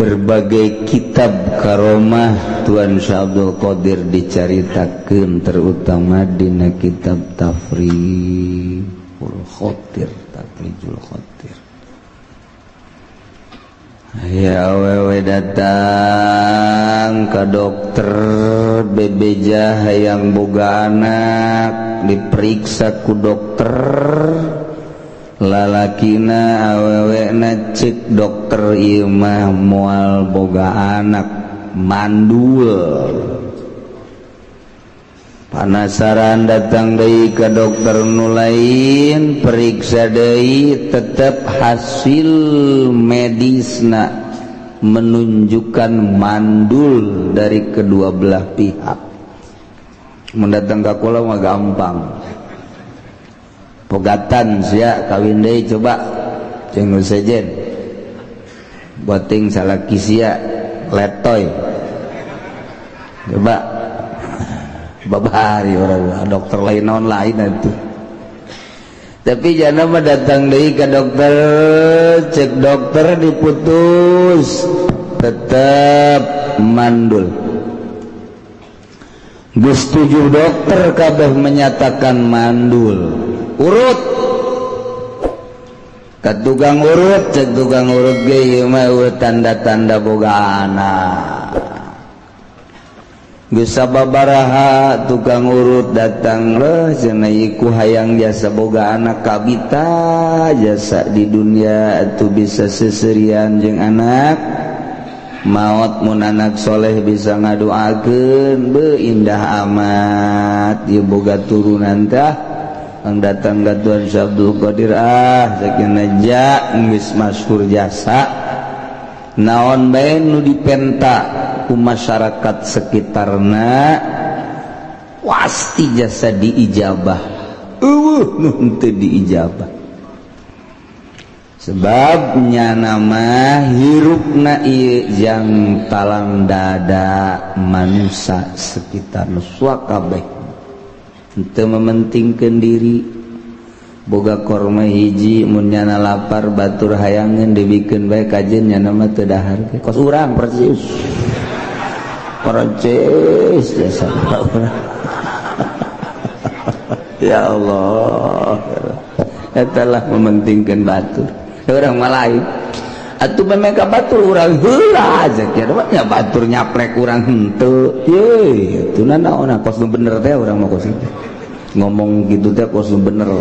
Berbagai kitab karomah Tuan Syekh Abdul Qadir dicaritakeun, terutama dina kitab Tafrijul Khotir. Tafrijul Khotir. Ya, awewe datang ke dokter, bebeja hayang boga anak. Diperiksa ku dokter, lalakina awewena, cek dokter, ieu mah moal boga anak, mandul. Penasaran, datang deui ke dokter nu lain, periksa deui, tetap hasil medisna menunjukkan mandul dari kedua belah pihak. Mendatang ke kula mah gampang, pegatan sia, kawin deui, coba jeung nu sejen boting salaki sia letoy, coba. Babari orang dokter lain, naon lain itu. Tapi jangan mah datang deui ke dokter, cek dokter diputus, tetap mandul. Geus tujuh dokter kabeh menyatakan mandul. Urut ke tukang urut, cek tukang urut ge, ieu mah tanda-tanda boga anak. Geus sababaraha tukang urut datang leh, cenah, ku hayang jasa boga anak, kabita jasa di dunia itu bisa seserian jeung anak, maot mun anak soleh bisa ngadoakeun, be indah amat ieu boga turunan. Tah, ang datang ka Tuan Syekh Abdul Qadir, ah, sakinah ja geus masyhur jasa, naon bae nu dipenta ku masyarakat sekitarna pasti jasa diijabah, eueuh nu henteu diijabah, sebabnya nama hirupna ieu jang talang dada manusia sekitar nu kabeh, henteu mementingkeun diri. Boga korma hiji, mun nyana lapar batur hayangeun, dibikeun bae, kajeun nyana mah teu dahar. Kos urang persis, persis jasa urang. Ya Allah, eta lah mementingkeun batur. Urang mah lain atuh, memang batur urang heula aja nya, batur nyaplek, urang henteu. Ye itu naon, kos nu bener teh. Urang mah kos itu ngomong gitu teh kos nu bener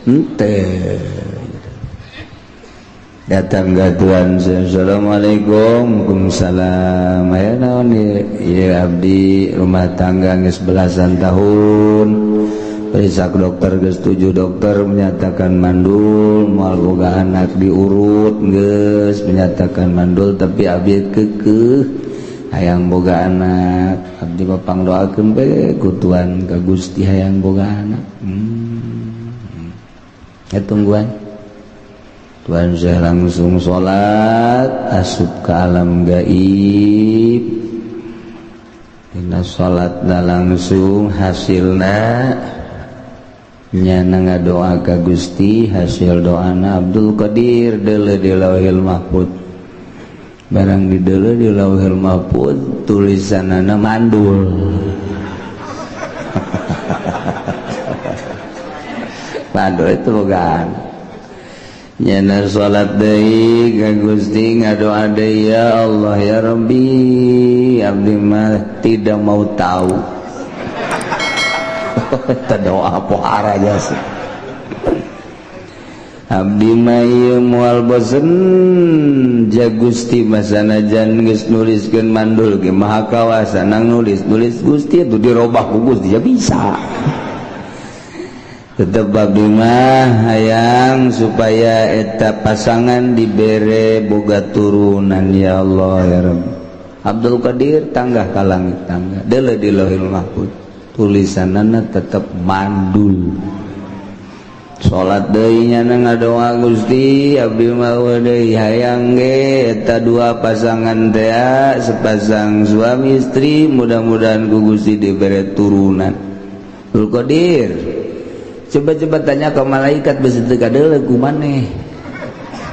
henteu. Datang ke Tuhan, "Assalamualaikum." "Waalaikumsalam." "Aya naon?" "Ya, abdi rumah tangga geus belasan tahun, periksa dokter geus tujuh dokter menyatakan mandul, moal boga anak, diurut geus menyatakan mandul, tapi abdi kekeh hayang boga anak. Abdi bapang doakeun bae ku Tuhan ka Gusti, hayang boga anak." Ya, tungguan. Tuhan saya langsung sholat, asup ke alam gaib. Dina salat langsung hasilna nyana ngadoa ka Gusti, hasil doana Abdul Qadir deuleu di Lauhil Mahfud. Barang di deuleu di Lauhil Mahfud, tulisanana mandul. Mandul itu bukan. Nyana salat deui ka Gusti, ngadoa deui, "Ya Allah, ya Rabbi, abdi mah tidak mau tahu." Eta doa pohara jasa. "Abdi mah ieu moal bosen ja Gusti, masanajan geus nuliskeun mandul ge maha kawasa nang nulis nulis Gusti itu dirobah ku Gusti ya bisa. Tetep abdi mah hayang supaya eta pasangan dibere boga turunan, ya Allah, ya Rabb." Abdul Qadir tanggah ka langit, tangga deuleu di Lauhil Mahfud, tulisanana tetep mandul. Salat deui, nyana ngadoa, "Gusti, abdi mah deui hayang ge eta dua pasangan teh, sepasang suami istri, mudah-mudahan ku Gusti dibere turunan." Abdul Qadir coba-coba tanya ke malaikat, besi teu kadeuleu ku maneh.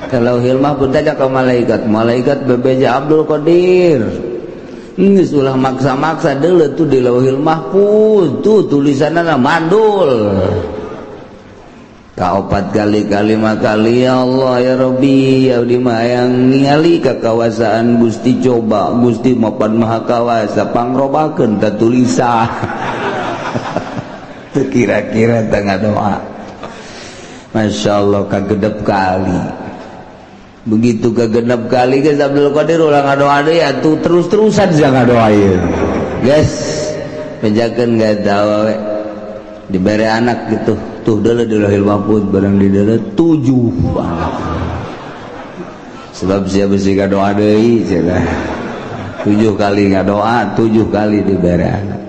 Kalau Lauhil Mahfuz tanya ke malaikat, malaikat bebeja Abdul Qadir. Geus ulah maksa-maksa deuleu tuh di Lauhil Mahfuz tuh tulisanna mandul. Kaopat kali kalima kali, ya Allah ya Rabbi, abdi mah hayang ningali kakawasaan Gusti, coba Gusti mapan maha kawasa pangrobakeun ta tulisan. Teu kira-kira tengah doa. Masya Allah, kagedep kali. Begitu kegenep kali geus Abdul Qadir ulah ngadoa deui atuh, terus-terusan sia ngadoa ieu. Guys, bejakeun gak tahu we. Dibere anak gitu. Tuh deuleu di Lauhil Mahfuz, barang di deuleu 7 anak. Sebab sia besi ngadoa deui cenah. 7 kali ngadoa, 7 kali dibere anak.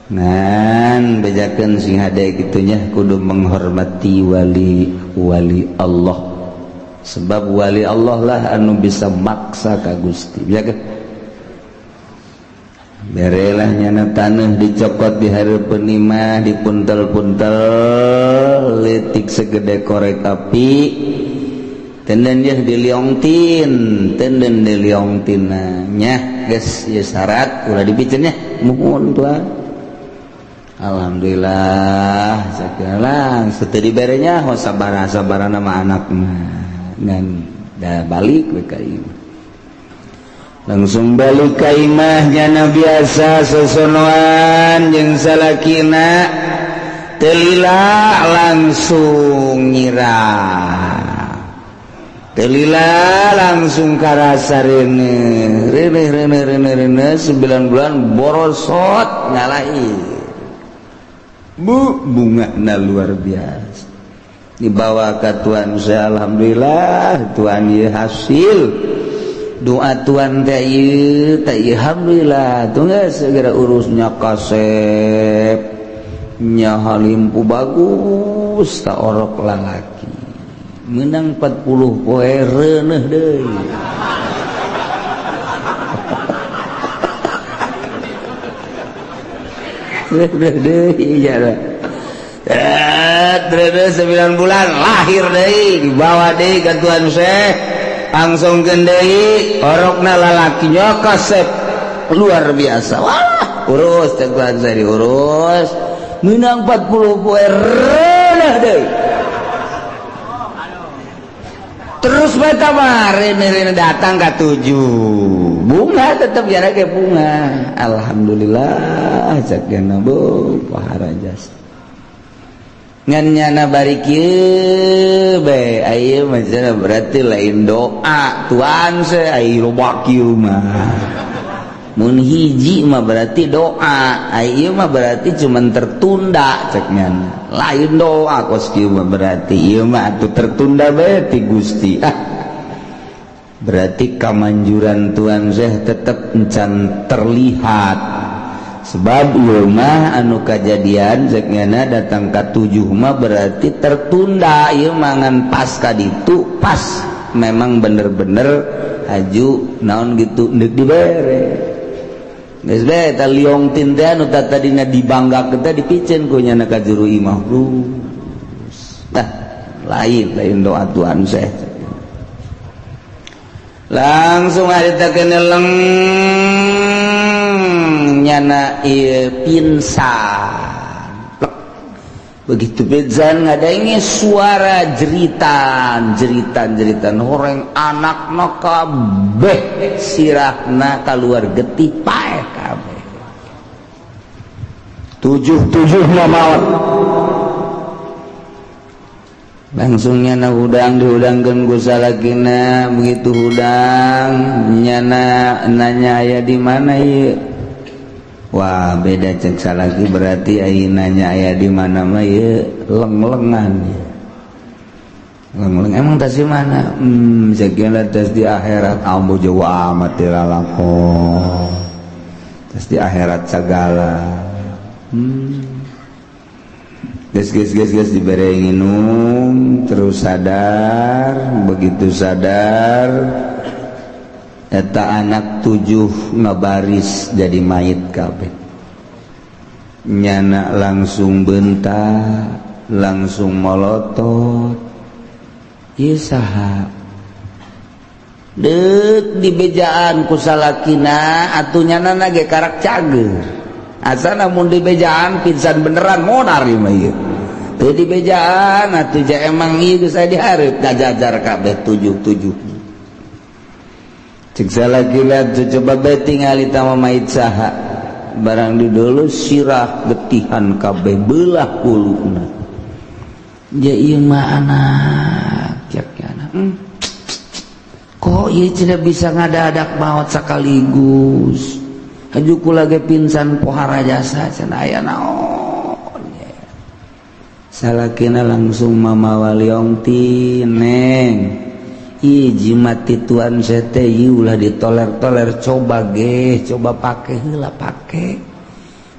Ngan bejakeun sing hade kitu nya, kudu menghormati wali wali Allah. Sebab wali Allah lah anu bisa maksa ka Gusti. Bejakeun. Berelah nyana tanah dicokot di hareupeun imah, dipuntel-puntel letik segede korek api, tenden yeuh diliongtin, tenden diliongtin nya geus ieu syarat ulah dipiceun nya, muhun tuan. Alhamdulillah segala teu diberenya ho sabaraha sabarana mah anak mah ngan da balik we ka imah. Langsung balik ka imah nyana biasa sosonoan jeung salakina, teu lila langsung nyirah, teu lila langsung karasa reuneuh reuneuh reuneuh reuneuh reuneuh. 9 bulan borosot ngalahi bu bungana luar biasa. Dibawa ke tuan saya, alhamdulillah tuan ieu hasil doa tuan teh ieu teh, alhamdulillah tuh geus segera urusnya kasep nya halimpu bagus ta orok lalaki menang 40 poe reuneuh deui. Reuneuh deui ya. Reuneuh 9 bulan lahir deui, dibawa deui ka tuan Syekh, langsung deui orokna lalakinya kasep luar biasa. Wah, urus teh tuan saya diurus menang 40 poe reuneuh deui. Terus bae mah reuneuh datang ka 7 bunga tetep jara ke bunga. Alhamdulillah cek gana bu pahara jasa ngan nyana bari kieu bae aya mah cenah berarti lain doa tuan se ai loba kieu mah. Mun hiji mah berarti doa, ai ieu mah berarti cuman tertunda cek nyana. Lain doa kos kieu mah berarti ieu mah atuh tertunda bae ti Gusti. Ah, berarti kamanjuran tuan Syekh tetep encan terlihat. Sebab ieu mah anu kajadian cek nyana datang ka 7 mah berarti tertunda ieu mah, ngan pas ka ditu pas memang bener-bener haju naon gitu deuk dibere. Geus bae eta liong tin teh anu tadina dibanggakeun teh dipiceun ku nyana ka juru imah. Tah lain lain doa Tuhan Syekh. Langsung harita keneleng nyana ieu pingsan. Plek. Begitu pingsan ngadange suara jeritan jeritan jeritan horeng anakna kabeh sirahna kaluar getih paeh kabeh. 7-7 maut. Langsung nyana hudang dihudangkeun ku salakina. Begitu hudang nyana nanya aya di mana ieu. Wah, beda cek salaki berarti aya nanya aya di mana mah ieu leng-lengan. Leng-leng emang tas di mana? Sekian tas di akhirat. Ambo jauh amat di lalakon. Tas di akhirat segala. Geus geus geus geus dibere nginum terus sadar. Begitu sadar eta anak 7 ngabaris jadi mayit kabeh. Nyana langsung bentak, langsung molotot. Ieu saha? Deuk dibejaan ku salakina atuh nyana ge karak cager. Asana mun dibejaan pingsan beneran modar ieu mah ieu. Teu dibejaan atuh ja emang ieu geus aya dihareup ngajajar kabeh tujuh-tujuh. Cek salakina coba bae tingali tama mait saha. Barang didulu sirah getihan kabeh belah huluna. Ja ieu mah anak cek anak. Kok ieu tidak bisa ngadadak maot sekaligus. Haju kula ge pingsan pohara jasa cenah aya naon. Salakina langsung mamawa liontin neng. Ih jimat ti tuan sete ieu ulah ditoler-toler coba ge coba pake heula pake.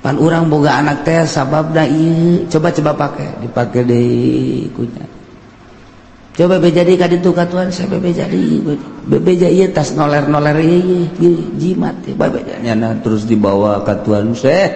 Pan urang boga anak teh sababna ieu coba-coba pake dipake deui kunya. Coba be jadi ka ditu ka tuan saya be jadi bebeja ieu tas noler-noler ieu jimat teh bebeja nyana terus dibawa ka tuan saya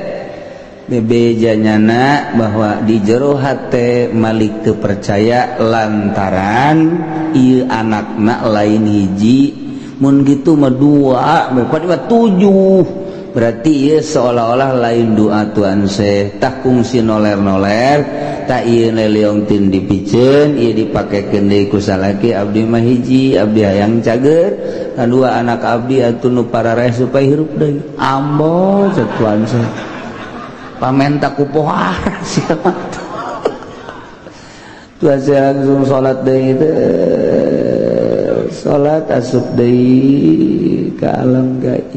bebeja nyana bahwa di jero hate Malik teu percaya lantaran ieu anakna lain hiji mun gitu mah dua mah tujuh berarti ieu seolah-olah lain doa tuan saya tah kungsi noler-noler tak ieu liontin dipiceun ieu dipakekeun deui ku salaki abdi mah hiji abdi hayang cager kadua anak abdi atuh nu parareh supaya hirup deui ambo cek tuan saya pamenta ku pohara siapa tuan saya langsung salat deui teh salat asup deui ka alam gaib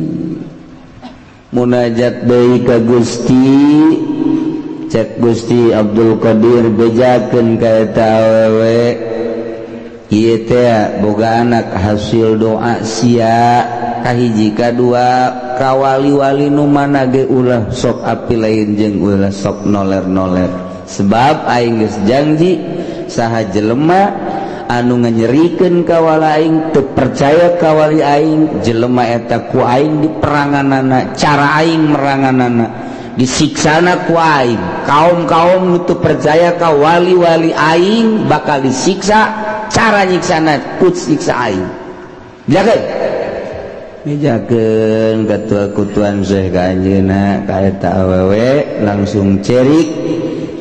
munajat deui ka Gusti cek Gusti Abdul Qadir bejakeun ka eta awewe ieu teh boga anak hasil doa sia kahiji kadua ka wali-wali nu mana ge ulah sok api lain jeung ulah sok noler-noler sebab aing geus janji saha jelema anu nganyerikeun ka wali aing teu percaya ka wali aing jelema eta ku aing diperanganana cara aing meranganana disiksana ku aing kaum-kaum nu teu percaya ka wali-wali aing bakal disiksa cara nyiksana ku siksa aing jaga mijakeun katua kutuan Syekh ka anjeunna ka eta awewe langsung cerik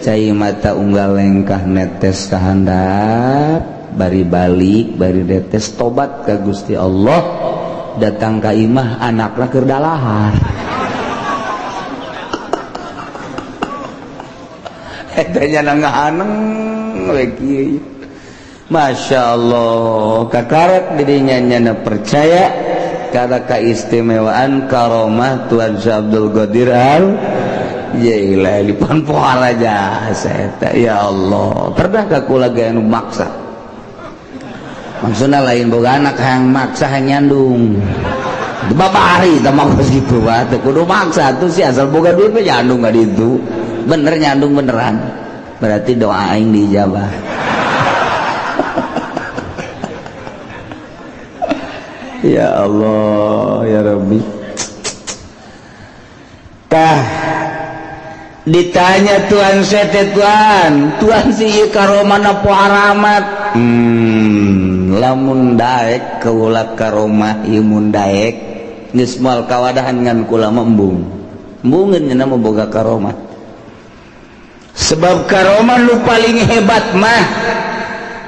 cai mata unggal lengkah netes ka handap bari balik bari netes tobat ka Gusti Allah datang ka imah anakna keur dalahar. Eta nya ngahaneng we kieu. Masya Allah kakarak dirinya nyana percaya karena keistimewaan karomah Tuan Syekh Abdul Qadir Al Jailani pan pohara jasa eta ya Allah pernah ka kula ge anu maksa maksudna lain boga anak hayang maksa hayang nyandung babari tah mah geus kitu bae teu kudu maksa tuh si asal boga duit mah nyandung ka ditu bener nyandung beneran berarti doa aing diijabah. Ya Allah ya Rabbi. Tah ditanya tuan sete tuan tuan si ieu karomana poharamat lamun daek kaula karomah ieu mun daek geus moal kawadahan ngan kula mah embung embungeun nya mah boga karomah sebab karomah nu paling hebat mah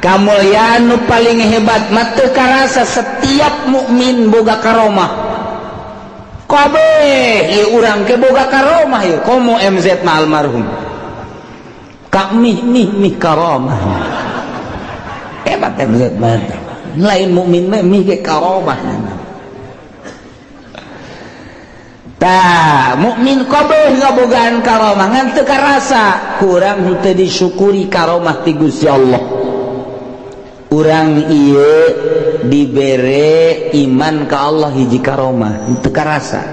kamulyaan nu paling hebat mah teu karasa setiap mukmin boga karomah kabeh ieu urang ke boga karomah ieu komo MZ mah almarhum ka mih mih mih karomah hebat MZ mah lain mukmin mah mih ge karomah tah mukmin kabeh ngabogaan karomah ngan teu karasa kurang henteu disyukuri karomah ti Gusti Allah. Urang ieu dibere iman ka Allah hiji karomah teu karasa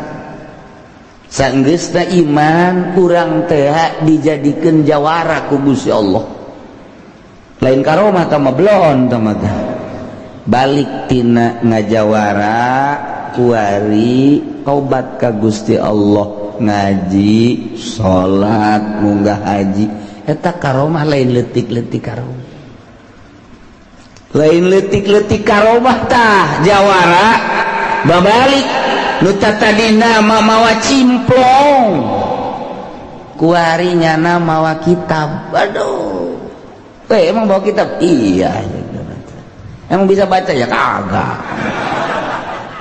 sanggeusna iman urang teh dijadikeun jawara ku Gusti Allah lain karomah tah mah blon tah mah balik tina ngajawara kuari tobat ka Gusti Allah ngaji salat munggah haji eta karomah lain leutik-leutik karomah. Lain leutik-leutik karomah tah jawara babalik nu tadina mawa cimplong kuari nyana mawa kitab. Aduh, eh, emang bawa kitab? Iya. Emang bisa baca? Ya kagak.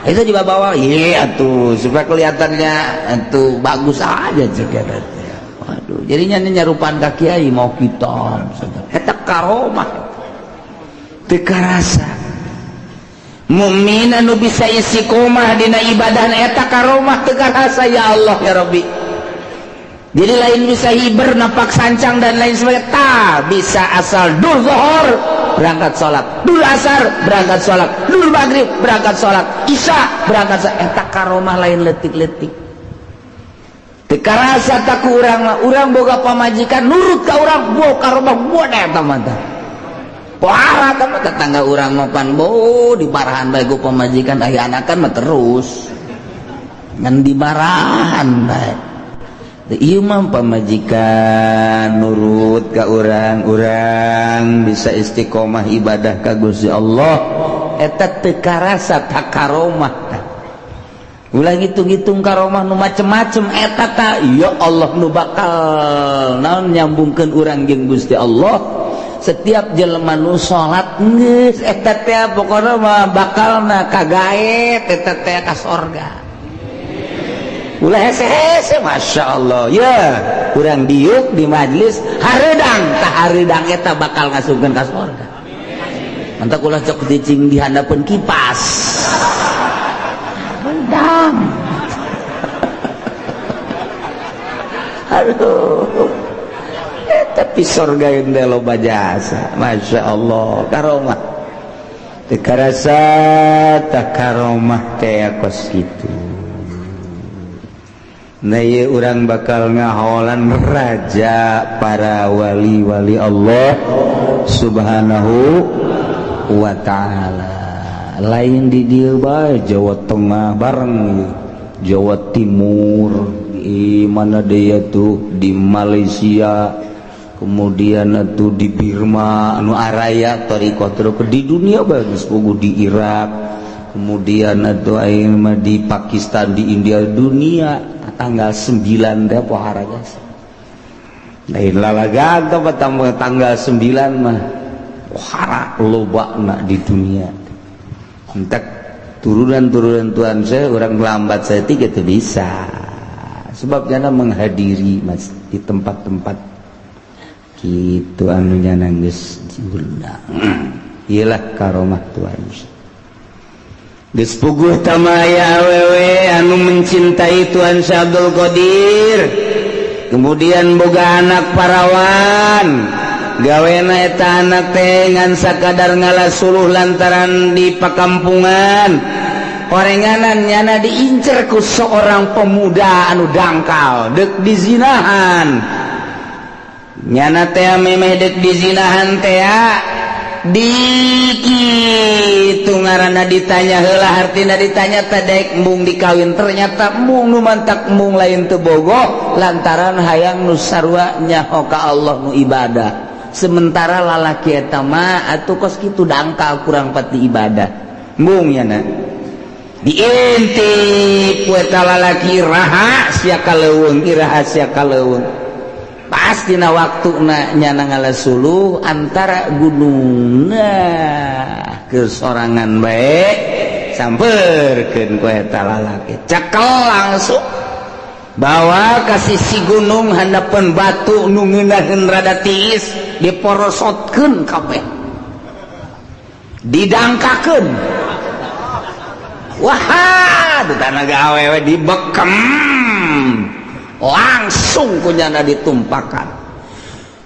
Itu juga bawa, iya tuh, supaya kelihatannya itu bagus aja juga. Waduh, jadinya nyarupaan ka kiai mau kitab. Eta karomah teu karasa. Mukmin anu bisa istiqomah dina ibadah, eta karomah teu karasa. Ya Allah, ya Rabbi. Jadi lain bisa hiber, napak sancang, dan lain sebagainya. Tak bisa, asal dul zuhur berangkat sholat, dul asar berangkat sholat, dul maghrib berangkat sholat, isya berangkat sholat, eta karomah lain leutik-leutik. Teu karasa tak ku urang mah. Urang boga pamajikan nurut ka urang, bo karomah buat eta mah tah. Parah tah mah. Tetangga urang mah pan bo diparahan bae ku pamajikan, aya anakan mah terus ngan dimarahan bae. Ieu mah pamajikan nurut ka urang, urang bisa istiqomah ibadah ka Gusti Allah, eta teu karasa tak karomah tah. Ulah ngitung-ngitung karomah nu macem-macem, eta ta ya Allah nu bakal naon nyambungkeun urang jeung Gusti Allah. Setiap jelema nu salat geus eta teh pokona mah bakalna kagaet eta teh ka sorga. Ulah hese-hese, Masya Allah ya, kurang diuk di majlis hareudang tah, hareudang eta bakal ngasupkeun ka sorga. Mantap, ulah cok cicing di handapeun kipas hareudang. Aduh, eh, tapi sorga yang loba jasa. Masya Allah, karomah teu karasa tah, karomah teh kos kitu. Nah, ieu urang bakal ngaholan raja para wali-wali Allah Subhanahu wa ta'ala. Lain di dieu bae, Jawa Tengah bareng Jawa Timur, di mana dia tuh, di Malaysia, kemudian tuh di Birma anu araya thariqah, terus di dunia bagus puguh, di Irak, kemudian atau aing mah di Pakistan, di India, dunia tanggal 9 teh pohara jasa. Lain lalagan teh, tanggal 9 mah pohara lobana di dunia. Entek turunan-turunan Tuhan saya, orang lambat saya tiga itu bisa, sebab jana menghadiri mas di tempat-tempat gitu anu nyana geus diundang. Iyalah karomah Tuhan. Geus puguh tamaya awewe anu mencintai Tuhan Syekh Abdul Qadir, kemudian boga anak parawan. Gawena eta anak teh ngan sakadar ngala suluh lantaran di pakampungan orenganan, nyana diincer ku seorang pemuda anu dangkal, dek dizinahan. Nyana teh memeh dek dizinahan teh di kitu ngaranna ditanya heula, hartina ditanya teh daek embung dikawin. Ternyata embung, nu mantak embung lain teu bogoh, lantaran hayang nu sarua nyaho ka Allah, nu ibadah. Sementara lalaki eta mah atuh kos kitu dangkal, kurang pati ibadah. Embung nyana diintip ku eta lalaki, "Iraha sia ka leuweung? Iraha sia ka leuweung?" Pasti na waktu na nyana ngala suluh antara gunung, nah ke sorangan baik, samperkeun ku eta lalaki, cekel langsung bawa ka sisi gunung, handapeun batu nu ngeunaheun rada tiis, diporosotkeun kabeh, didangkakeun. Wah, di tanah awewe dibekem langsung ku nyana ditumpakan.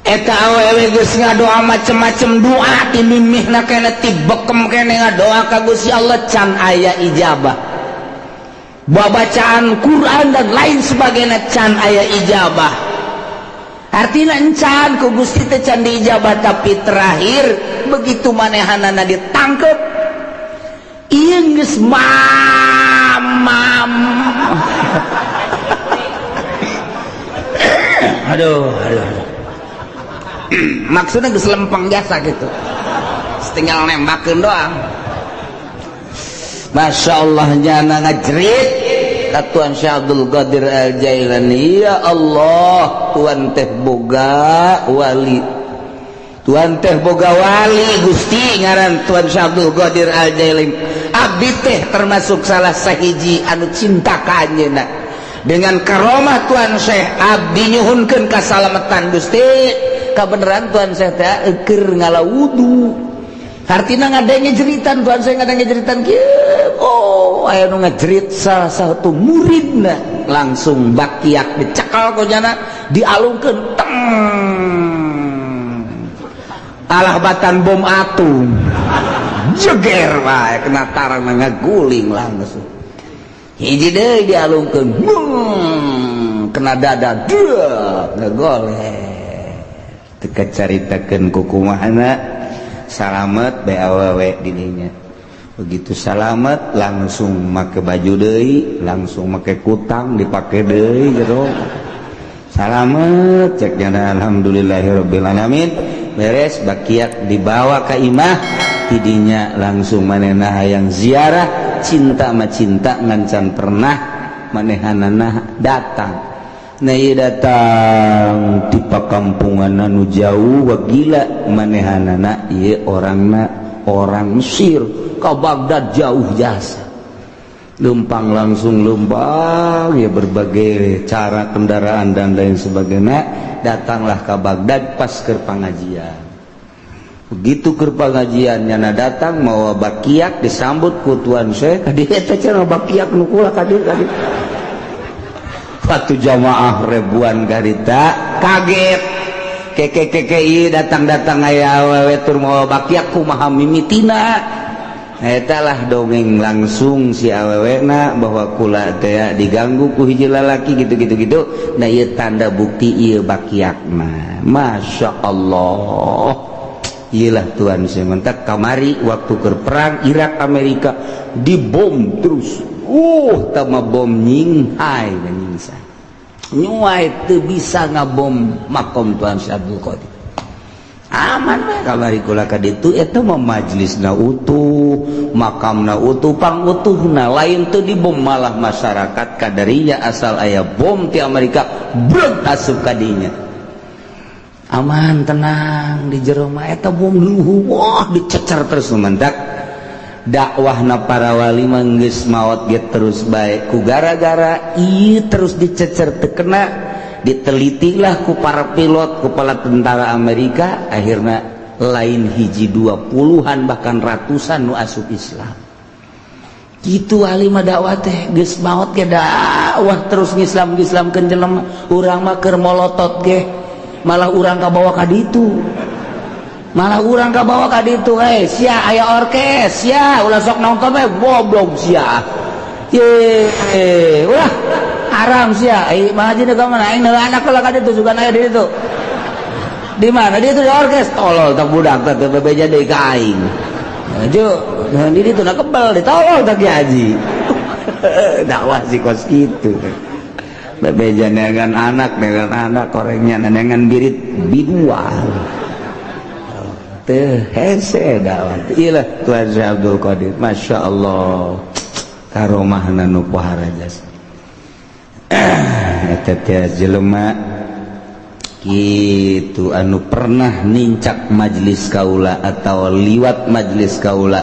Eta awewe geus ngadoa macem-macem doa, ti mimihna kene, ti bekem kene ngadoa ka Gusti Allah, can aya ijabah. Babacaan Quran dan lain sebagainya can aya ijabah, artinya encan ku Gusti teh can diijabah. Tapi terakhir begitu manehanana ditangkep, ieu geus mamam. Aduh, aduh, aduh. Maksudnya geus lempeng jasa gitu. Awas, tinggal nembakeun doang. Masya Allah, nyana ngajerit ka Tuan Syekh Abdul Qadir Al Jailani, "Ya Allah, Tuan teh boga wali, Tuan teh boga wali Gusti, ngaran Tuan Syekh Abdul Qadir Al Jailani. Abdi teh termasuk salah sahiji anu cinta ka anjeunna. Dengan karomah Tuan Syekh, abdi nyuhunkeun kasalamatan Gusti." Kabeneran Tuan Syekh teh keur ngala wudu, hartina ngadenge jeritan Tuan Syekh, ngadenge jeritan kieu. Oh, aya nu ngajerit, salah satu muridna. Langsung bakiak dicekal ku nyana, dialungkeun, teng, alah batan bom atom, jeger wae kena tarang, ngaguling langsung. Hiji deui dialungkeun, kena dada, deuh, ngagoleh. Teu kacaritakeun kukumahana salamet bae awewe di dinya. Begitu salamet, langsung make baju deui, langsung make kutang dipake deui jero. Salamet, cek nyana, "Alhamdulillahirabbil alamin." Beres, bakiak dibawa ka imah. Tidinya langsung manehna hayang ziarah, cinta mah cinta ngan can pernah manehanana datang. Nah, ieu datang ti pakampungan anu jauh. Wah, gila manehanana ieu, orangna orang Mesir ke Baghdad jauh jasa. Lempang, langsung lempang ya, berbagai cara, kendaraan dan lain sebagainya, datanglah ke Baghdad pas ke pengajian. Begitu ke pengajian, nyana datang mau bakiak, disambut ku Tuan Syekh. "Ka dieu eta," cenah, "bakiak nu kula, ka dieu, ka dieu." Waktu jamaah ribuan garita kaget, keke keke ieu datang-datang aya awewe tur mawa bakiak, kumaha mimitina eta lah. Dongeng langsung si awewena bahwa kula teh diganggu ku hiji lalaki gitu gitu gitu. Nah, ieu tanda bukti, ieu bakiak mah. Masya Allah, iyalah Tuhan. Sementak kamari waktu ke perang Irak Amerika dibom terus, tama bom nyinghai dan nyingsa nyuai teu bisa ngabom makom Tuhan Syekh Abdul Qadir, aman bae. Kamari kula ka ditu, eta mah majlisna utuh, makamna utuh, pang utuhna, lain teu dibom. Malah masyarakat kadarinya asal aya bom ti Amerika breg asup ka dinya, aman, tenang di jero mah. Eta bom luhur, wah, dicecer terus. Mentak dakwahna para wali mah geus maot ge terus bae, ku gara-gara ieu terus dicecer teu kena. Ditelitilah ku para pilot, kepala tentara Amerika, akhirnya lain hiji dua, puluhan bahkan ratusan nu asup Islam gitu. Wali mah dakwah teh geus maot ge dakwah terus, ngislam ngislamkeun jelema. Urang mah keur molotot ge malah urang kabawa ka ditu, malah urang kabawa ka ditu. "Eh, sia, aya orkes sia, ulah sok nonton we, goblok sia, ye, ulah haram sia." Eh, mah haji ka mana aing anak lah ka ditu, sugan aya di ditu. Di mana dia itu di orkes? Tolol tak budak teh, teu bebeja deui ka aing. Ju, di ditu na kebel, ditolol tak haji. Dakwah sih kos kitu. Bebeja dengan anak, dengan anak korengnya dengan birit bidual. Teu hese dakwah. Iyalah Tuhan Syekh Abdul Qadir. Masya Allah. Karomahna nu pohara jasa. Eta teh jelema gitu anu pernah nincak majelis kaula atau liwat majelis kaula,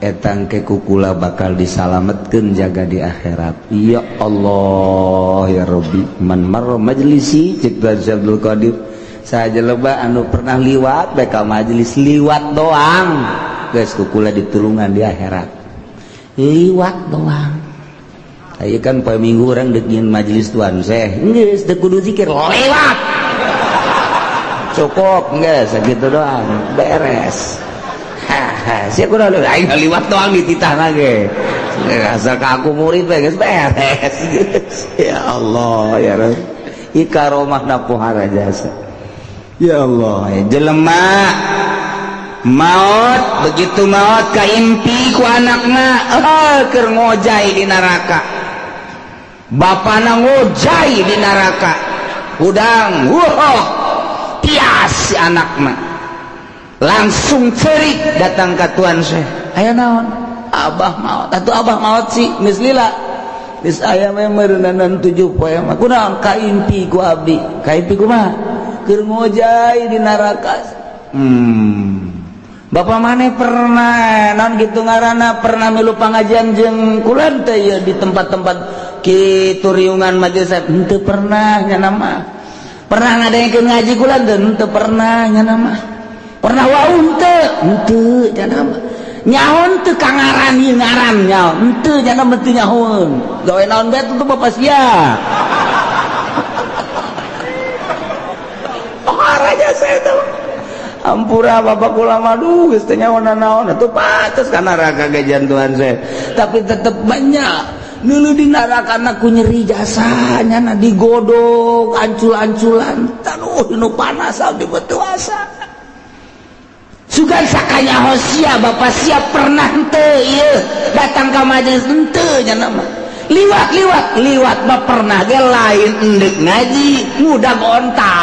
etang ke kukula bakal disalametkeun jaga di akhirat. Ya Allah ya Rabbi, man marra majlisi, cek Tuhan Syekh Abdul Qadir, saja lebah anu pernah liwat bae ka majelis, liwat doang geus kukula ditulungan di akhirat, liwat doang. Ayo kan poe Minggu urang deuk majelis Tuan Syekh, geus teu kudu zikir, lewat cukup, geus sakitu doang beres. Haha, sia kudu aing liwat doang dititah ge, asal ka aku murid bae geus beres. Ya Allah ya Rabb, ikaromahna pohara jasa. Ya Allah, jelema maut, begitu maut kaimpi ku anakna, eh, keur ngojay di neraka, bapana ngojay di neraka, hudang, wah, tias si anakna. Langsung cerik datang ke tuan Syekh. Aya naon? Abah maot. Atuh abah maot sih, geus lila. Geus aya mah meureunan 7 poe mah. Kunaon kaimpi ku abdi? Kaimpi kumaha? Keur ngojay di neraka. Bapak maneh pernah naon gitu ngaranna, pernah milu pangajian jeung kula teh ya di tempat-tempat kitu, riungan majelis? Henteu pernah nya mah. Pernah ngadengekeun ngaji kula teh? Henteu pernah nya mah. Pernah wau henteu? Henteu nya mah. Nyaho teu ka ngaran ieu, ngaran nyaho henteu nya mah? Teu nyahoeun. Gawe naon bae tuh bapak sia? Oh, raja saya tuh. Ampura bapak kula mah, duh, geus teu nyaho naon atuh, pantes ka neraka ge Tuhan saya. Tapi tetep banyak nulu di neraka ku nyeri jasanya na, digodok ancul-anculan, aduh, nu panas abdi betul asa. Sugan sakanyaho sia, bapak sia pernah henteu ieu datang ka majelis? Henteu nya mah. Liwat, liwat, liwat mah pernah ge, lain endek ngaji, ngudag onta.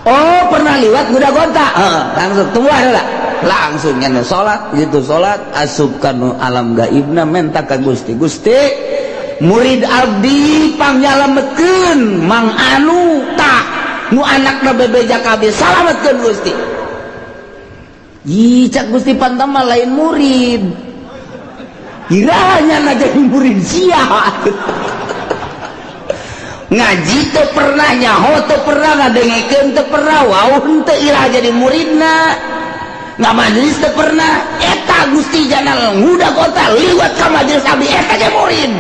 Oh, pernah liwat ngudag onta. Langsung tunggu lah, langsung nya salat gitu, salat asup kanu alam gaibna, menta ka Gusti, Gusti, murid abdi pangnyalametkeun, Mang Anu tak nu anakna bebeja kabeh, salametkeun Gusti. Ih, cak Gusti, pantama lain murid, kiranya na jadi murid sia. Ngaji teu pernah, nyaho teu pernah, ngadengekeun teu pernah, wau henteu, iraha jadi muridna? Nggak majelis teu pernah. Eta Gusti jana ngudag onta liwat ka majelis abdi, eta ge murid.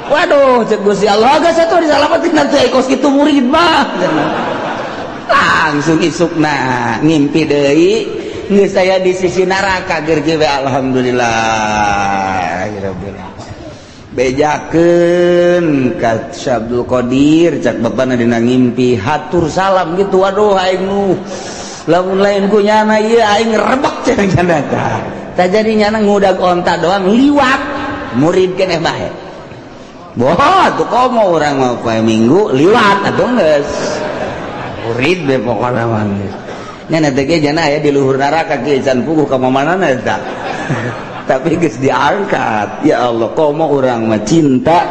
Waduh, cek Gusti Allah, geus atuh disalamatin nanti kos kitu murid mah. Langsung isukna ngimpi deui, geus saya di sisi neraka ger we. Alhamdulillah rabbil, bejakeun ka Syekh Abdul Qadir, cak bapana dina ngimpi hatur salam gitu. Waduh, aing nu lamun lain ku nyana ieu aing rebek cenah nyana. Tah, jadi nyana ngudag onta doang liwat, murid keneh bae. Boh, tuh komo urang mau poe Minggu liwat atuh geus murid be pokona mah geus. Nya teh ge jana aya di luhur neraka ge can puguh ka mamanana eta. Tapi geus diangkat. Ya Allah, komo urang mah cinta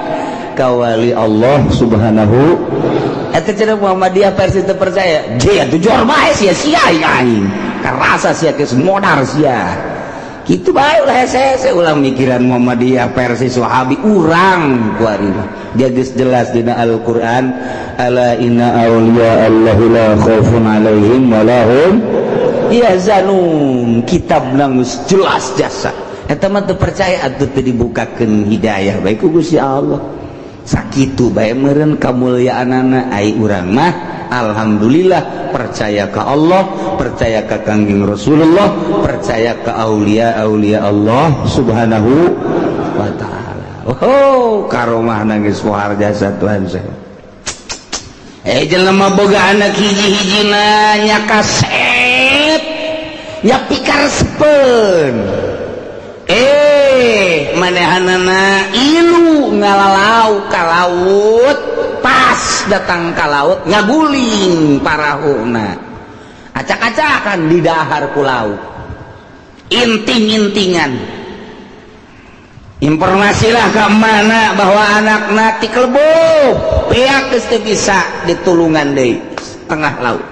ka wali Allah Subhanahu. Eta cenah Muhammadiyah versi teu percaya. Je atuh jor bae sia, sia aing. Karasa sia geus modar sia. Kitu bae, ulah hese ulah mikiran Muhammadiyah versi Wahabi urang kuari mah. Dia geus jelas dina Al-Qur'an, ala inna auliya Allahi la khaufun alaihim wa lahum yahzanun. Kitab geus jelas jasa. Eta mah teu percaya atuh teu dibukakeun hidayah bae ku Gusti Allah. Sakitu bae meureun kamulyaanana. Ai urang mah alhamdulillah percaya ka Allah, percaya ka Kangjeng Rasulullah, percaya ka aulia aulia Allah Subhanahu wa taala. Oh, karomah nangis pohar jasa Tuhan saya. Eh, jelema boga anak hiji-hijina nya kasep nya pikaresepeun. Eh, manehanana ilu ngalalau ka laut, pas datang ka laut ngaguling parahuna, acak-acakan di dahar ku laut, inting-intingan. Informasilah ke mana bahwa anak ti kelebuh pihak geus teu bisa ditulungan deui, tengah laut.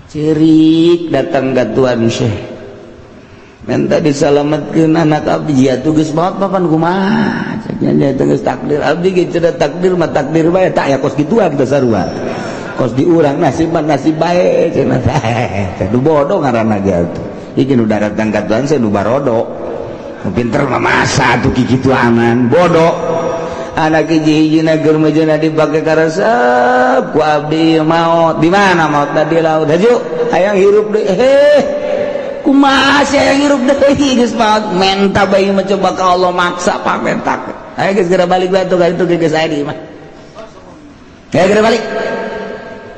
Cerik datang ke Tuan Syekh, minta disalamatkeun anak abdi. Ya tuh geus maot papan, kumaha cek nya? Geus takdir abdi ge cenah, takdir mah takdir bae. Tak ya kos kituan teh sarua kos di urang, nasib mah nasib bae cenah teh. Nu bodoh ngaranna ge atuh. Iki nu datang ka Tuan saya nu barodo, nu pinter mah masa atuh kikituanan bodoh. Anak hiji-hijina keur mejeuna dipake karesep ku abdi maot. Di mana maot? Di laut. Haju hayang hirup deui. Heh, kumaha sih hayang hirup deui, geus maot? Menta bae mah, coba ka Allah, maksa pak mentak. Ayo geus geura balik bae tuh ka itu geus aya di imah. Ayo geura balik.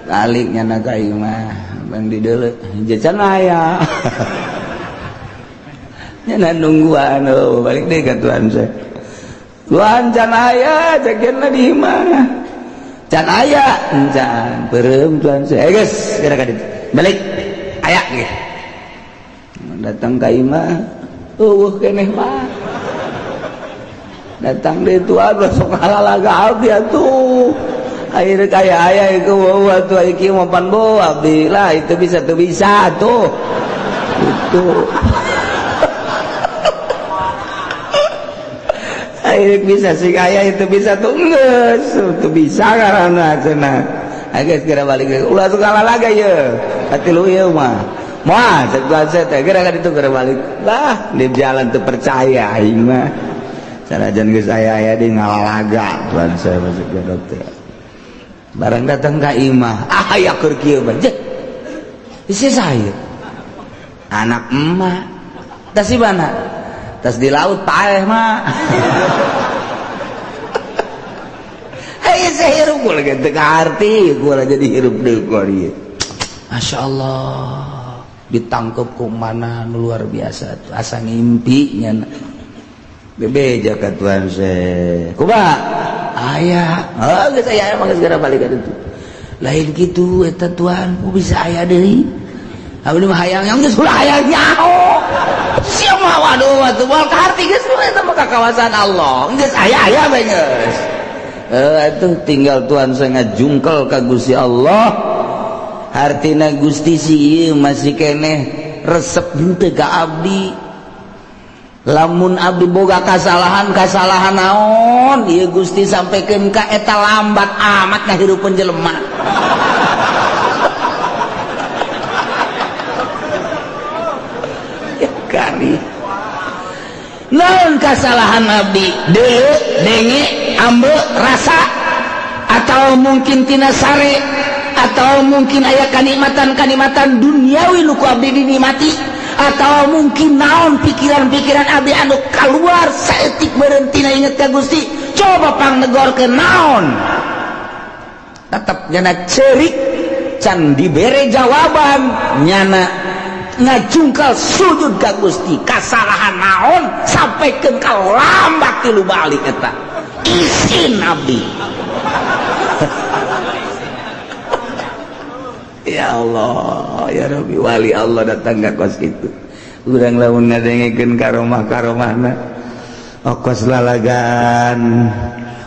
Balik nyana ka imah, bang di deuleu jajan aya. Nyana nungguan, oh, balik deui ka Tuhan saya. Tuhan can aya, cek di imah. Can aya encan beureum tuan saya. Eh geus geura ka ditu. Balik aya ge. Datang ka imah eueuh keneh mah. Datang deui tuan sok halalaga abdi atuh. Akhirnya kaya aya ieu eueuh atuh aya kieu mah pan bo abdi lah itu bisa tuh bisa tuh. Itu. Akhirnya bisa sih kaya itu bisa tuh geus tuh bisa karena cenah. Geus geura balik ulah suka lalaga ye. Hati lu ieu mah. Moal cek tuan saya teh geura ka ditu geura balik. Lah di jalan teu percaya aing mah. Sanajan geus aya-aya di ngalalaga tuan saya masuk ke dokter. Barang datang ka imah, ah aya keur kieu mah. Jeh. Isi saya. Anak emak. Tas di mana? Tas di laut paeh mah. Hei saya hirup gua lagi teu kaarti, gua lagi jadi hirup deui gua ieu. Masya Allah, ditangkep ku mana nu luar biasa tuh asa ngimpi nya. Bebeja ka tuan saya. Kumaha? Aya. Oh, geus aya emang geus geura balik ka ditu. Lain kitu eta tuan, ku bisa aya deui. Abdi mah hayang yang geus ulah hayang nyaho. Sia mah waduh atuh moal kaharti geus eta mah ka kawasan Allah. Geus aya-aya bae geus. Atuh tinggal tuan saya ngajungkel ka Gusti Allah. Hartina Gusti si ieu masih keneh resep henteu ka abdi. Lamun abdi boga kasalahan kasalahan naon ieu Gusti sampaikan ka eta lambat amat ngahirupeun jelema. Ya kari. Naon kasalahan abdi? Deuleu, denge, ambe, rasa atau mungkin tina sare atau mungkin aya kanikmatan-kanikmatan duniawi nu ku abdi dinikmati atau mungkin naon pikiran-pikiran abdi anu keluar saeutik berhenti inget ka Gusti coba pangnegorkeun naon tetep nyana cerik can dibere jawaban nyana ngajungkal sujud ka Gusti kasalahan naon sampaikan ka lambat tilu balik eta isin abdi. Ya Allah, ya Rabbi, wali Allah datang ka kos kitu. Urang lamun ngadengekeun karomah-karomahna okos lalagan,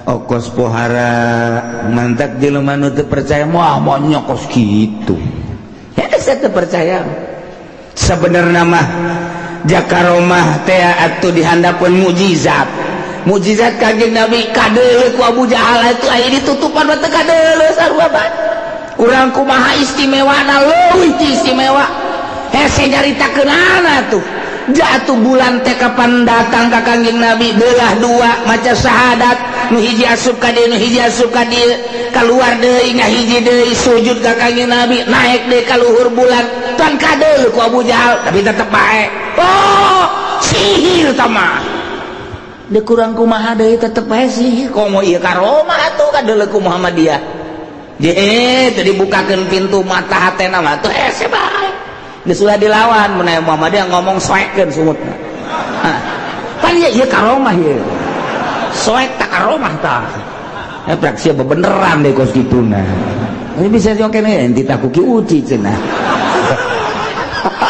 okos pohara, mantak jelema nu teu percaya moal moal kos kitu. Ya saya teu percaya. Sebenarnya mah jakaromah teh atuh dihandapeun mukjizat. Mukjizat Kanjeng Nabi kadeuleu ku Abu Jahal itu aya ditutupan mah teu kadeuleu sarua bae. Urang kumaha istimewana leuwih ti istimewa hese nyaritakeunana tuh jatuh bulan teh kapan datang ka Kangjeng Nabi belah dua maca syahadat nu hiji asup ka dieu nu hiji asup ka dieu kaluar deui ngahiji deui sujud ka Kangjeng Nabi naik deui ka luhur bulan tuan kadeul ku Abu Jahal tapi tetep bae oh sihir tah mah deui kurang kumaha deui tetep bae sihir komo ieu karomah atuh kadeuleu ku Muhammadiyah je tadi bukakan pintu mata hatena mah tuh hese bae geus ulah dilawan mun aya Muhammadiyah ngomong soekeun sumutna. Pan ieu ieu karomah ieu soek tak karomah tah prak sia bebeneran deh kos kituna ini bisa joken enti tak kuki uci cenah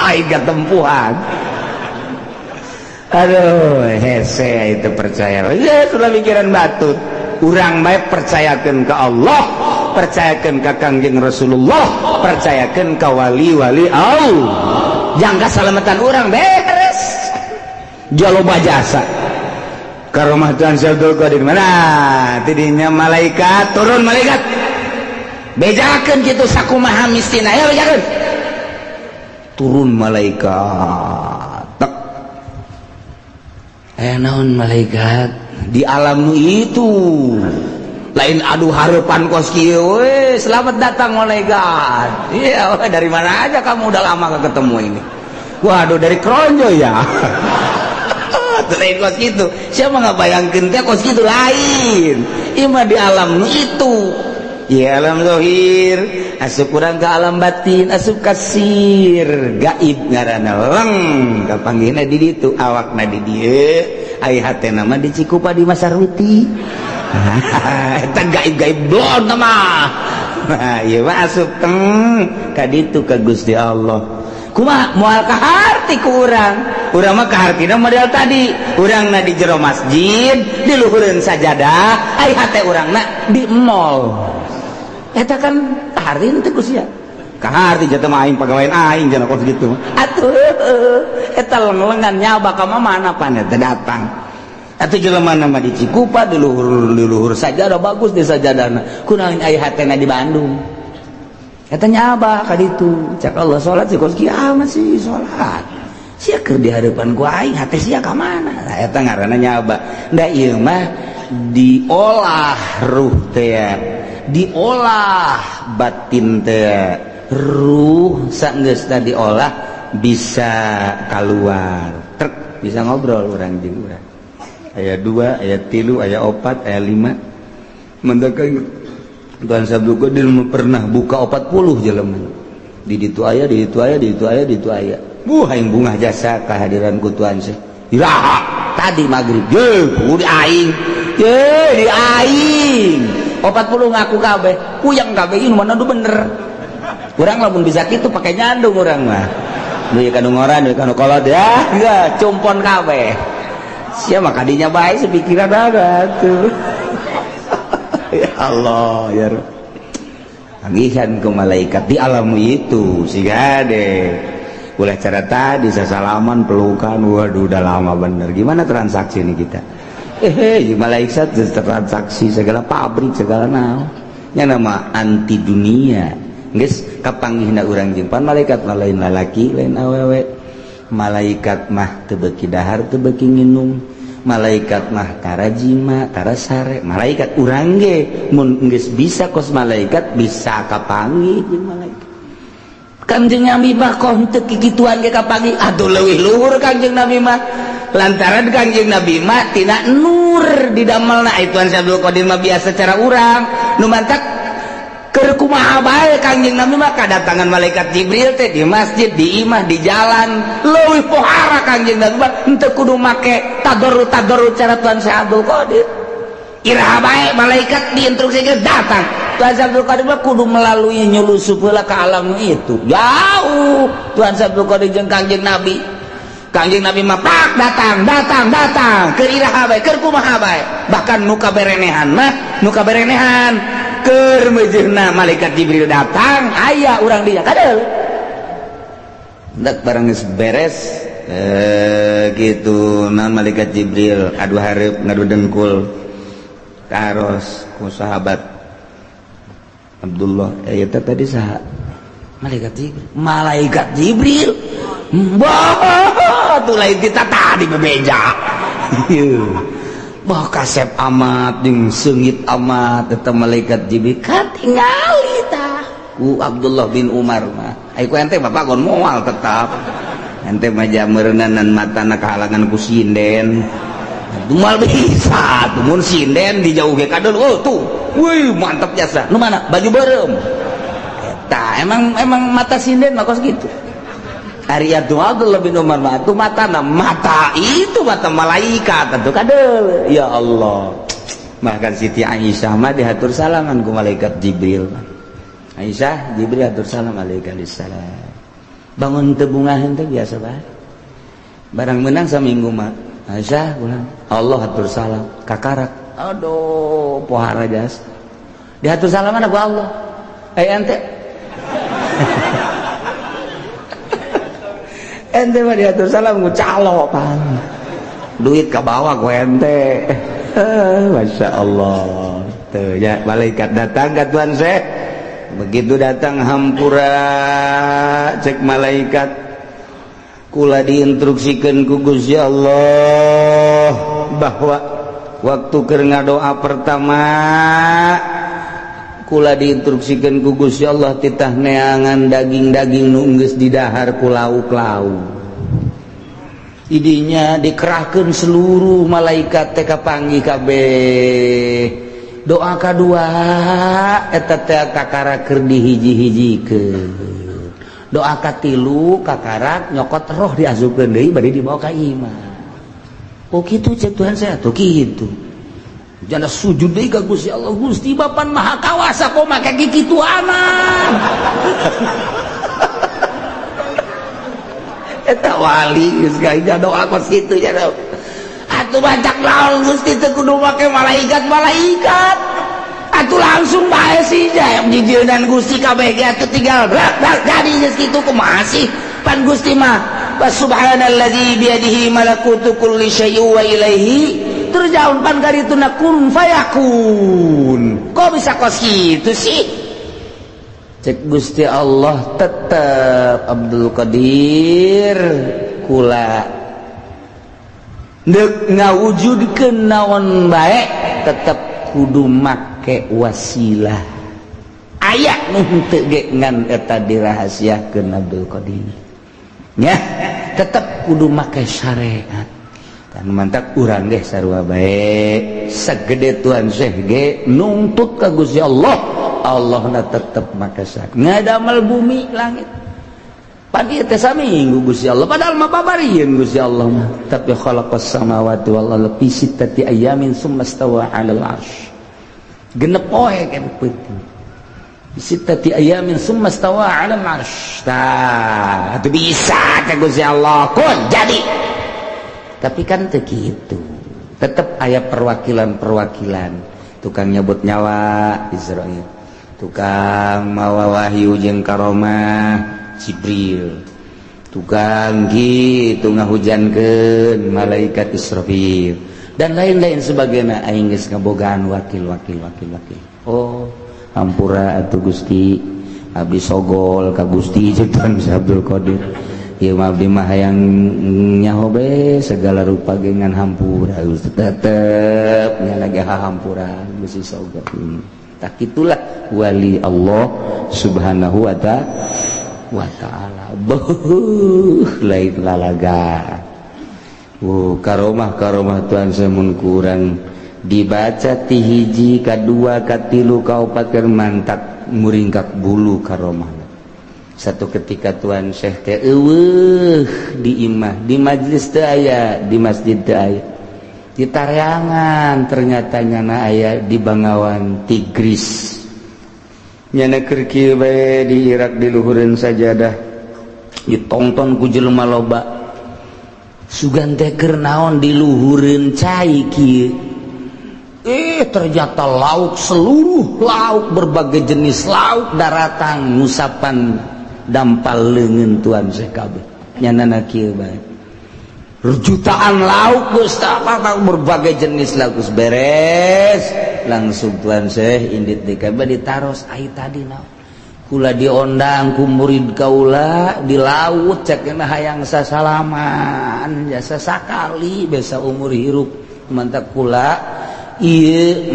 aing katempuhan aduh hese itu percaya ya sudah pikiran batut urang bae percayakeun ka Allah percayakan ke Kangjeng Rasulullah percayakan ke wali-wali Allah jangka salamatan orang beres jaloba jasa karomah Tuhan Syekh Abdul Qadir mana tidinya malaikat turun malaikat bejakeun kitu sakumaha mistina ya bejakeun turun malaikat tek naon malaikat di alam itu lain aduh harapan kos kieu we selamat datang malaikat iya dari mana aja kamu udah lama gak ketemu ini waduh dari Kronjo ya lain kos kitu siapa nggak bayangkeun teh kos kitu lain ieu di alam itu ya alam zahir asup kurang ke alam batin asup kasir gaib ngaranna leng kapanggihna di ditu awakna di dieu ai hatena mah di Cikupa di Masarwiti. Eta gaib-gaib blon mah. Nah, ieu mah asup teng ka ditu ka Gusti Allah. Kumaha moal kaharti ku urang? Urang mah kahartina model tadi. Urangna di jero masjid, di luhureun sajadah, ai hate urangna di mall. Eta kan kaharti teu ku sia. Kaharti jatuh mah aing pagawean aing cenah kos gitu. Atuh eta leng-lengan nyaba ka mana pan eta datang. Atuh jelema mah di Cikupa di luhur sajadah, bagus di sajadahna. Kunaon aya hatena di Bandung? Eta nyaba ka ditu. Cak Allah, salat sih kos kiamat sih salat. Sia keur di hadapan ku aing, hate sia ka mana? Nah, eta ngaranna nyaba. Da ieu mah diolah ruh teh, diolah batin teh. Ruh sanggeus diolah bisa keluar truk, bisa ngobrol urang jeung urang. Aya dua, aya tilu, aya opat, aya lima. Mendakan Tuan Sabtu Qadir pernah buka 40 jelema. Di ditu aya, di ditu aya, di ditu aya, di ditu aya. Buh, aing bungah jasa kehadiran ku Tuan Syekh. Iraha tadi maghrib ye ku di aing ye di aing 40 ngaku kabeh, puyeng kabeh. Ini mana nu bener? Urang lamun bisa kitu pakai nyandung urang mah. Duit kanu ngora, duit kanu kolot ya, enggak cumpon kabeh. Sia mah kadinya bae sepikiran ada tuh. Ya Allah ya Rabb. Tagihan ke malaikat di alam itu sih deh. Boleh cara tadi sasalaman, pelukan, waduh, udah lama bener. Gimana transaksi ini kita? Eh, malaikat transaksi segala pabrik segala naon. Nya nama anti dunia. Geus kapanggihna urang jeung pan malaikat mah lain lalaki, lain awewe. Malaikat mah teu beuki dahar, teu beuki nginum. Malaikat mah tara jima, tara sare. Malaikat urang ge mun geus bisa kos malaikat bisa kapanggih jeung malaikat. Kangjeng Nabi mah kok henteu kikituan ge kapanggih, aduh, leuwih luhur Kangjeng Nabi mah. Lantaran Kangjeng Nabi mah tina nur didamelna. Tuan Syekh Abdul Qadir mah biasa cara urang nu mantak keur kumaha bae. Kangjeng Nabi mah kadatangan malaikat Jibril teh di masjid, di imah, di jalan. Leuwih pohara Kangjeng Nabi mah, henteu kudu make tadarru tadarru cara Tuan Syekh Abdul Qadir. Iraha bae malaikat diinstruksikeun datang. Tuan Syekh Abdul Qadir mah kudu melalui nyulusup heula ke alam itu. Jauh Tuan Syekh Abdul Qadir jeung Kangjeng Nabi. Kangjeng Nabi mah pak datang datang datang keur iraha bae, keur kumaha bae. Bahkan nu kaberenehan mah, nu kaberenehan keur meujeuhna malaikat Jibril datang aya urang dia kadel. Dak barang geus beres gitu nah, malaikat Jibril adu hareup ngadu dengkul taros ku sahabat Abdullah, eta tadi saha? Malaikat Jibril. Malaikat Jibril. Wah, tuh lain kita tadi bebeja. Bah, kasep amat jeung seungit amat eta malaikat Jibril, katingali tah ku Abdullah bin Umar mah. Ai ku ente bapak gon moal tetap. Ente mah jameureunnan matana kahalangan ku sinden. Moal bisa tuh mun sinden dijauh ge kadon. Oh tuh. Wih, mantap jasa. Nu mana? Baju beureum. Eta emang emang mata sinden mah kos gitu. Ari atuh Abdullah bin Umar mah tuh mata mata itu mata malaikat atuh kadel. Ya Allah. Bahkan Siti Aisyah mah dihatur salaman ku malaikat Jibril. Aisyah, Jibril hatur salam alaihi salam. Bangun teu bungaheun teh biasa bae. Barang menang saminggu mah Aisyah ulang. Allah hatur salam kakarak. Aduh, pohara jas. Dihatur salaman ku Allah. Eh, ente ente mah diatur salam ku calo pan duit ke bawah ku ente. Masya Allah tuh ya, malaikat datang ke Tuan Syekh. Begitu datang, hampura, cek malaikat, kula diinstruksikan ku Gusti Allah bahwa waktu keur ngadoa pertama kula diinstruksikan ku Gusti Allah titah neangan daging-daging nu geus didahar ku lauk-lauk. Idinya dikerahkan seluruh malaikat teh kapanggih kabeh. Doa kadua eta teh kakara keur dihiji-hijikeun. Doa katilu kakarak nyokot roh diasupkeun deui bade dibawa ka imah. Oh kitu, cek Tuhan saya tuh kitu. Jana sujud deui ka Gusti Allah. Gusti, Bapak Maha Kawasa, kok make kitu aman? Eta wali geus gaya doa kos kitu nya. Atuh bacak naon, Gusti teu kudu make malaikat malaikat, atuh langsung bae sih jaya jijieun Gusti kabeh ge, atuh tinggal brak brak jadi geus kitu. Kumaha sih? Pan Gusti mah subhanalladzi biyadihi malakutu kulli syai'in wa ilaihi turja'un. Pan karituna kun fayakun, kok bisa kos kitu sih? Cek Gusti Allah, tetep Abdul Qadir, kula dek ngawujudkeun naon bae tetep kudu make wasilah. Aya nu henteu ge, ngan eta dirahasiakeun. Abdul Qadir nya tetep kudu make syariat dan mantak urang ge sarua bae. Segede Tuan Syekh ge nuntut ka Gusti Allah, Allah na tetep make syariat ngadamel bumi langit. Pan ieu teh saminggu Gusti Allah, padahal mah babarieun Gusti Allah mah, tapi khalaqas samawati wal ardi fi sittati ayamin summa stawa 'alal arsy. 6 poe kan peuting, sittati ayamin summa stawa 'alal arsy. Tah, atuh bisa ka Gusti Allah kun jadi, tapi kan teu kitu, tetep aya perwakilan-perwakilan. Tukang nyabut nyawa Izrail, tukang mawa wahyu jeung karomah Jibril, tukang gitu ngahujankeun malaikat Israfil, dan lain-lain sebagainya. Aing geus ngabogaan wakil wakil wakil wakil. Oh, hampura atuh Gusti, abdi sogol ka Gusti. Cek Tuan Abdul Qadir, ieu mah abdi mah hayang nyaho be segala rupa ge, ngan hampura Gusti, tetep nya lagi hampura Gusti sogol. Tak itulah wali Allah Subhanahu wa ta'ala. Beuh, lain lalaga. Oh, karomah karomah Tuhan semun kurang dibaca ti hiji kadua katilu kaopat keur mantak muringkak bulu karomah. Satu ketika Tuan Syekh teh eueuh di imah, di majlis teu aya, di masjid teu aya, di tareangan. Ternyata nyana aya di Bangawan Tigris. Nyana keur kieu bae di Irak, di luhureun sajadah, ditonton ku jelema loba. Sugan teh keur naon di luhureun cai kieu? Eh, ternyata lauk, seluruh lauk, berbagai jenis lauk daratang ngusapan dampal leungeun Tuan Syekh kabeh. Nyanana kieu bae, jutaan lauk geus, berbagai jenis lauk geus beres. Langsung Tuan Syekh indit di kabeh, ditaros, "Ai tadi naon?" "Kula diondang ku murid kaula di laut," cek, "hayang sasalaman jasa sakali biasa umur hirup, mantap kula ieu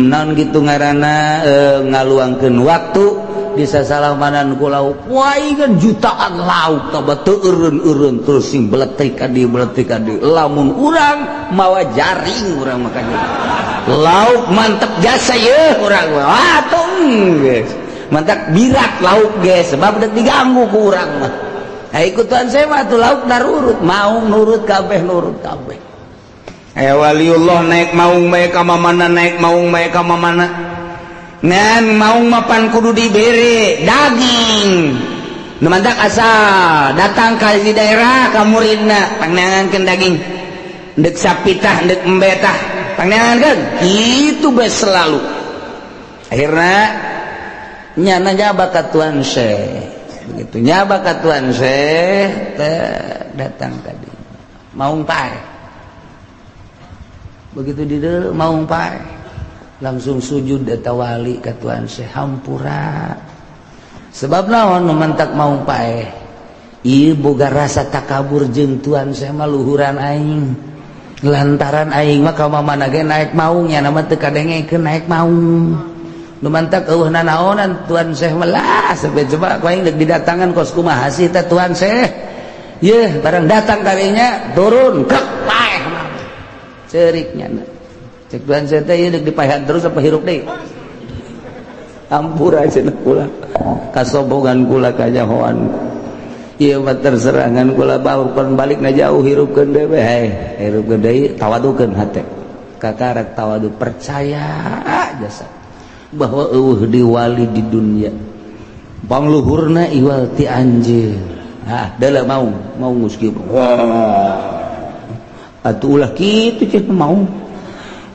naon gitu ngaranna ngaluangkeun waktu bisa salamanan ku lauk." Wah, kan jutaan lauk tah teu eureun-eureun, terus sing beletrik ka dieu, beletrik ka dieu. Lamun urang mawa jaring, urang makanya lauk mantep jasa ye urang mah. Wah, tong geus mantap birak lauk ge, sebab udah diganggu ku urang mah. Nah, ikutan saya mah tuh lauk nurut, mau nurut kabeh, nurut kabeh. Eh, waliullah naik maung bae ka mana, naik maung bae ka mana, ngan maung mapan kudu dibere daging. Nu mantak asal datang ka di daerah ka muridna, pangneangankeun daging, ndek sapitah, ndek embetah, pangneangankeun kitu bae selalu. Akhirna nyana nyaba ka Tuan Syekh. Begitu nyaba ka Tuan Syekh teh, datang tadi maung pae. Begitu di maung pae, langsung sujud eta wali ka Tuan Syekh, "Hampura." Sebab naon nu mantak maung pae? Ieu boga rasa takabur jeung Tuan Syekh mah luhuran aing, lantaran aing mah ka mana ge naik maungnya nama teu kadengekeun naik maung. Nu mantak eueuh nanaonan Tuan Syekh mah lah, sampai coba ku aing deuk didatangan kos kumaha sih teh Tuan Syekh. Yeuh, barang datang kalinya turun kek, paeh ceriknya. Cek Tuan Syekh teh, ieu deuk dipaehan terus apa hirup deui? Ampura cenah kula, kasombongan kula, kanyahoan ieu mah terserangan kula bau pan balikna jauh, hirupkeun deui, hei, hirupkeun deui, tawadukeun hate. Kakarak tawadu, percaya jasa bahwa euweuh di wali di dunia, pangluhurna iwal ti anjeun. Ah, deuleu mau mau geus kieu. Atuh ulah kitu cenah, mau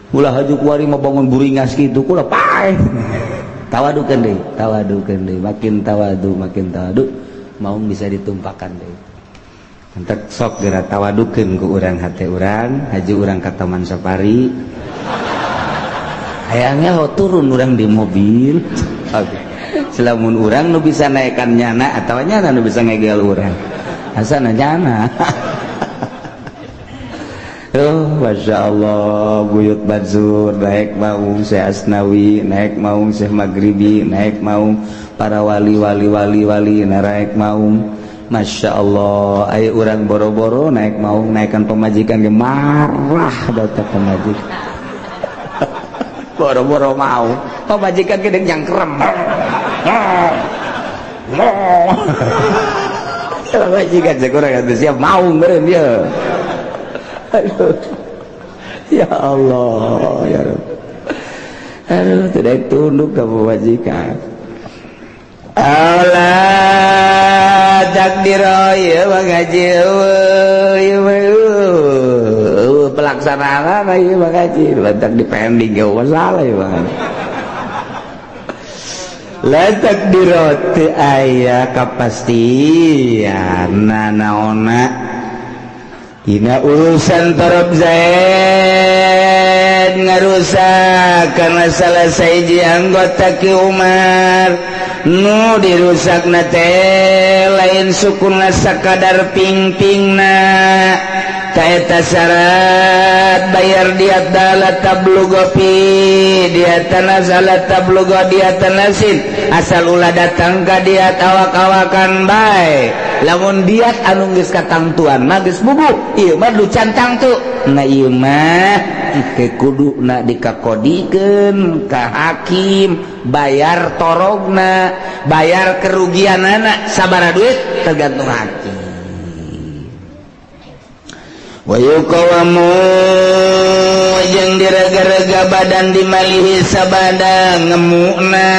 ulah haju kuari mah bangun buringas kitu, kula paeh. Tawadukeun deui, tawadukeun deui, makin tawadu, makin tawadu, mau bisa ditumpakan deui. Entek sok geura tawadukeun ku urang hate urang, haju urang ka Taman Safari. Hayangnya ho turun urang di mobil. Oke. Selamun urang nu bisa naikkan nyana atau nyana nu bisa ngegel urang. Asana nyana. Oh, Masya Allah, Buyut Bansur naik maung, Syekh Asnawi naik maung, Syekh Maghribi naik maung, para wali wali wali wali naik maung. Masya Allah, ayo urang boro-boro naik maung, naikkan pemajikan ge marah data pemajikan. Boro-boro mau pemajikan gede nyangkrem. Pemajikan sekurang siap mau meureun dia. Aduh. Ya Allah, ya Rabb. Aduh, tidak tunduk ke pemajikan. Allah takdir ya mengaji, ya pelaksanaan ya mengaji letak di pending ya masalah ya bang. La takdiro teu aya kapastian nanaona. Dina urusan torob Zaid ngarusak karena salah sahiji anggota Ki Umar nu dirusak na teh lain sukuna sakadar ping-pingna. Eta syarat bayar diat la tablugha fi diatan la tablugha diatan nafsin, asal ulah datang ka diat awak-awakan bae. Lamun diat anu geus katangtuan mah geus bubuh, ieu mah du can tangtu. Nah, ieu mah ke kudu na dikakodikeun ka hakim, bayar torogna, bayar kerugianana sabaraha duit tergantung hakim. Wa yuqawamu jeung direga-rega badan dimalihi sabada ngemukna.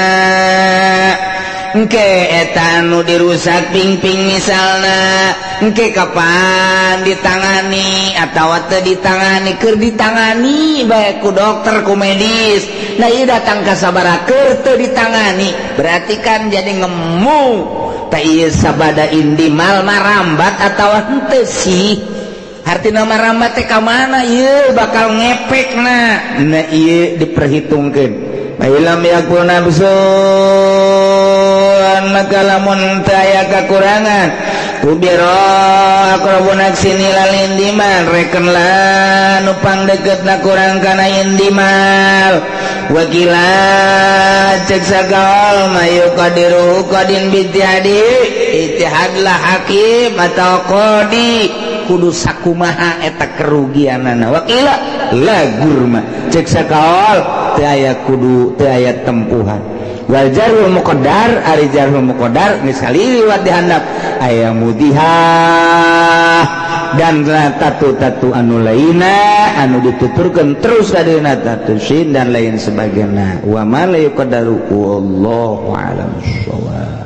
Engke eta anu dirusak ping-ping misalna, engke kapan ditangani atau teu ditangani, keur ditangani bae ku dokter, ku medis. Nah, ieu datang ka sabaraha keur teu ditangani, berarti kan jadi ngemu. Tah, ieu sabada indimal marambat atau henteu sih? Artina marambat teh ka mana ieu bakal ngepekna. Nah, ieu diperhitungkeun. Lam yakun nafsun, maka lamun teu aya kakurangan, ubiro aqrabu naqsin ilal indimal, reken lah nu pangdeukeutna kurang kana indimal. Wakila cek sakaol mayu qadiru qadin bijtihadi, ijtihadlah hakim atau qadi kudu sakumaha eta kerugianana. Wakila la gurma, cek sakaol teu aya kudu, teu aya tempuhan. Wal jarhul muqaddar, ari jarhul muqaddar geus kaliwat dihandap aya mudihah dan tatu-tatu anu lainna anu dituturkeun terus kadieuna tatu sin dan lain sebagainya. Wa ma la yuqaddaru, wallahu a'lam bissawab.